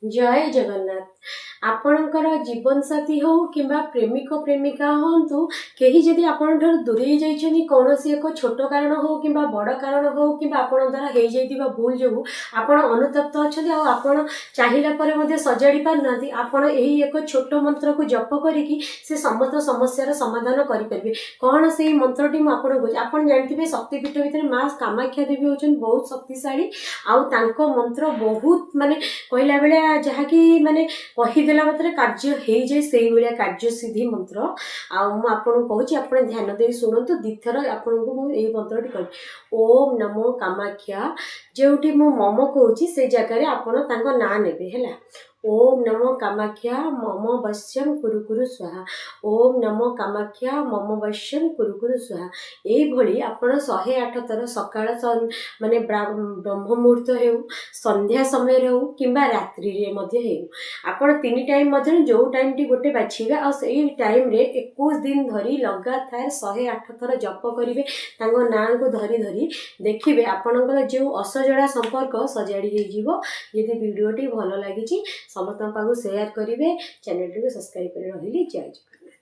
ଜୟ ଜଗନ୍ନାଥ। ଆପଣଙ୍କର ଜୀବନସାଥୀ ହେଉ କିମ୍ବା ପ୍ରେମିକ ପ୍ରେମିକା ହୁଅନ୍ତୁ, କେହି ଯଦି ଆପଣଙ୍କ ଠାରୁ ଦୂରେଇ ଯାଇଛନ୍ତି, କୌଣସି ଏକ ଛୋଟ କାରଣ ହେଉ କିମ୍ବା ବଡ଼ କାରଣ ହେଉ କିମ୍ବା ଆପଣଙ୍କ ଦ୍ୱାରା ହେଇଯାଇଥିବା ଭୁଲ ଯୋଗୁଁ ଆପଣ ଅନୁତପ୍ତ ଅଛନ୍ତି ଆଉ ଆପଣ ଚାହିଁଲା ପରେ ମଧ୍ୟ ସଜାଡ଼ି ପାରୁନାହାନ୍ତି, ଆପଣ ଏହି ଏକ ଛୋଟ ମନ୍ତ୍ରକୁ ଜପ କରିକି ସେ ସମସ୍ତ ସମସ୍ୟାର ସମାଧାନ କରିପାରିବେ। କ'ଣ ସେଇ ମନ୍ତ୍ରଟି, ମୁଁ ଆପଣଙ୍କୁ କହୁଛି। ଆପଣ ଜାଣିଥିବେ, ଶକ୍ତିପୀଠ ଭିତରେ ମା କାମାକ୍ଷା ଦେବୀ ହେଉଛନ୍ତି ବହୁତ ଶକ୍ତିଶାଳୀ ଆଉ ତାଙ୍କ ମନ୍ତ୍ର ବହୁତ, ମାନେ କହିଲା ଭଳିଆ ଯାହାକି ମାନେ କହିଦେଲା ମାତ୍ରେ କାର୍ଯ୍ୟ ହେଇଯାଏ, ସେଇଭଳିଆ କାର୍ଯ୍ୟସିଦ୍ଧି ମନ୍ତ୍ର। ଆଉ ମୁଁ ଆପଣଙ୍କୁ କହୁଛି, ଆପଣ ଧ୍ୟାନ ଦେଇ ଶୁଣନ୍ତୁ। ଦୁଇଥର ଆପଣଙ୍କୁ ମୁଁ ଏଇ ମନ୍ତ୍ରଟି କହିବି। ଓମ୍ ନମୋ କାମାକ୍ଷା। ଯେଉଁଠି ମୁଁ ମମ କହୁଛି, ସେଇ ଜାଗାରେ ଆପଣ ତାଙ୍କ ନାଁ ନେବେ, ହେଲା? ଓମ୍ ନମୋ କାମାକ୍ଷା ମମ ବଶ୍ୟಂ କୁରୁ କୁରୁ ସ୍ୱାହା। ଓମ୍ ନମୋ କାମାକ୍ଷା ମମ ବଶ୍ୟಂ କୁରୁ କୁରୁ ସ୍ୱାହା। ଏଇଭଳି ଆପଣ 108 ଥର ସକାଳ ମାନେ ବ୍ରହ୍ମ ମୁହୂର୍ତ୍ତ ହେଉ, ସନ୍ଧ୍ୟା ସମୟରେ ହେଉ କିମ୍ବା ରାତ୍ରିରେ ମଧ୍ୟ ହେଉ, ଆପଣ ତିନି ଟାଇମ୍ ମଧ୍ୟରୁ ଯେଉଁ ଟାଇମ୍ଟି ଗୋଟେ ବାଛିବେ ଆଉ ସେଇ ଟାଇମ୍ରେ 21 ଦିନ ଧରି ଲଗାତାର 108 ଥର ଜପ କରିବେ ତାଙ୍କ ନାଁକୁ ଧରି ଧରି। ଦେଖିବେ, ଆପଣଙ୍କର ଯେଉଁ ଅସଜଡ଼ା ସମ୍ପର୍କ ସଜାଡ଼ି ହେଇଯିବ। ଯଦି ଭିଡ଼ିଓଟି ଭଲ ଲାଗିଛି, ସମସ୍ତଙ୍କ ପାଖକୁ ସେୟାର କରିବେ, ଚ୍ୟାନେଲଟିକୁ ସବସ୍କ୍ରାଇବ୍ କରି। ରହିଲି, ଜୟ ଜଗନ୍ନାଥ।